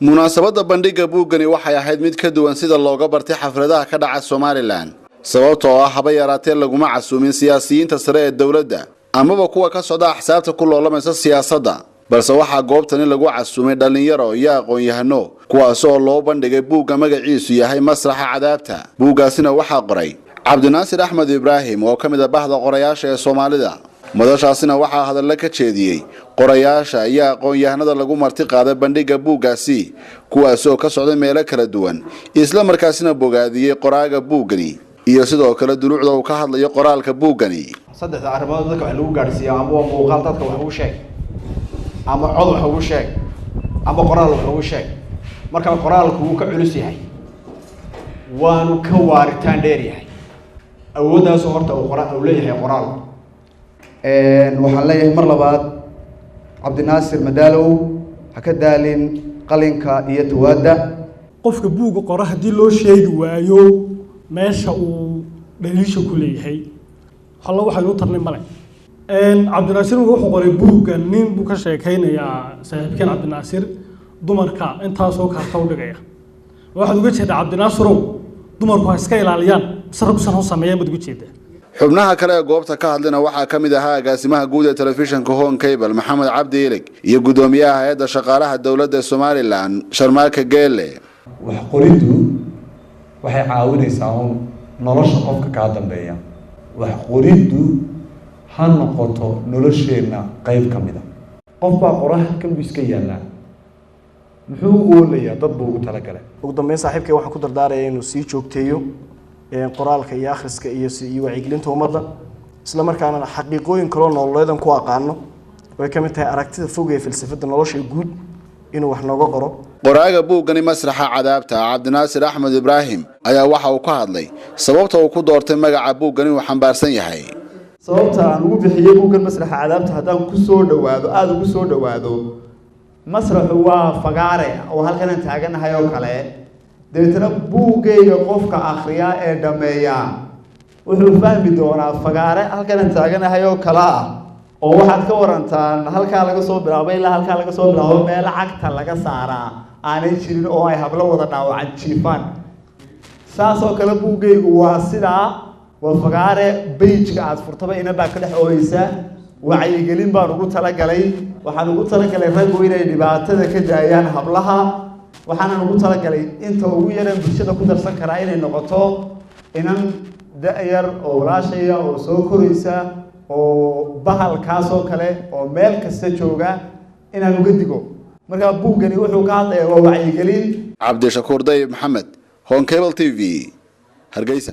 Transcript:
Munaasabadda bandhigga buuggani waxay ahayd mid ka duwan sida looga bartay xafladaha ka dhaca Somaliland, sababta oo ah haba yaraatee laguma casuumin siyaasiyiinta sare ee dowladda amaba kuwa ka socda axsaabta ku loolamaysa siyaasadda, balse waxaa goobtani lagu casuumay dhallinyaro iyo aqoon-yahano, kuwaas oo loo bandhigay buugga magaciisu yahay Masraxa Cadaabta. Buuggaasina waxaa qoray Cabdinaasir Axmed Ibraahim oo ka mid ah bahda qorayaasha ee Soomaalida. Madashaasina waxaa hadalla ka jeediyey qorayaasha iyo aqoon-yahanada lagu marti qaaday bandhigga buuggaasi, kuwaas oo ka socday meelo kala duwan, isla markaasina bogaadiyey qoraaga buuggani iyo sidoo kale dulucda uu ka hadlayo qoraalka buuggani. Saddexda arrimood dadka wax lagu gaadhsiiya ama waa muuqaal dadka wax ugu sheeg, ama cod wax ugu sheeg, ama qoraal wax ugu sheeg. Marka qoraalku wuu ka culus yahay, waanu ka waaritaan dheer yahay. Awooddaasu horta uu qora uu leeyahay qoraalku. Waxaan leeyahay mar labaad, Cabdinaasir Madaalow, ha ka daalin qalinka iyo tawaadda. Qofka buugga qora haddii loo sheegi waayo meesha uu dhaliisha ku leeyahay, hallo waxaynu u tarnay male. Cabdinaasir wuxuu qoray buugga, nin buu ka sheekaynayaa, saaxiibkeen Cabdinaasir, dumarka intaasoo kaarta u dhigaya. Waxaad uga jeedaa, Cabdinaasirow, dumarku ha iska ilaaliyaan mise raggusan ha sameeyaan baad uga jeedaa? Xubnaha kale ee goobta ka hadlina waxaa ka mid ahaa agaasimaha guud ee telefishinka Horn Cable, Maxamed Cabdi Ilig, iyo guddoomiyaha hay-adda shaqaalaha dowladda Somaliland, Sharmaaka Geele. Wax qoriddu waxay caawinaysaa uun nolosha qofka kaa dambeeya. Wax qoriddu ha noqoto nolosheenna qayb ka mid a. Qof baa qora, halkan buu iska yaallaa, muxuu u oolayaa? Dad buu ugu talagalay. Ugu dambeyn, saaxiibkay waxaan ku dardaaraya inuu sii joogteeyo qoraalka iyo akhriska iyo wacyigelinta ummadda, isla markaana xaqiiqooyin kaloo nololeedan ku aqaano oo ay ka mid tahay aragtida fog ee falsafada nolosha guud inuu wax nooga qoro. Qoraaga buuggani Masraxa Cadaabta, Cabdinaasir Axmed Ibraahim, ayaa waxa uu ka hadlay sababta uu ku doortay magaca buuggani uu xambaarsan yahay. Sababta aan ugu bixiyey buuggan Masraxa Cadaabta, haddaan ku soo dhowaado, aada ugu soo dhowaado, masraxu waa fagaare oo halkan aan taaganahay oo kale. Dabeetana buuggayga qofka akhriya ee dhammeeya wuxuu fahmi doonaa fagaare halkan aan taaganahay oo kale ah, oo waxaad ka warantaan halkaa laga soo bilaabo ilaa halkaa laga soo bilaabo meel cagta laga saaraa aanay jirin oo ay hablo wada dhaawacan jiifaan. Saas oo kale buuggaygu waa sidaa, waa fagaare. Page-ka aad furtaba inan baa ka dhex ooyeysa. Wacyigelin baan ugu talagalay. Waxaan ugu talagalay raggu inay dhibaatada ka daayaan hablaha. Waxaanan ugu talagalay inta ugu yaran bulshada ku darsan karaa inay noqoto inan da-yar oo walaashaya oo soo koraysa oo bahalkaas oo kale oo meel kasta jooga inaan uga digo. Marka buuggani wuxuu ka hadlayaa waa wacyigelin. Cabdishakuur Dayib Maxamed, Horn Cable TV, Hargeysa.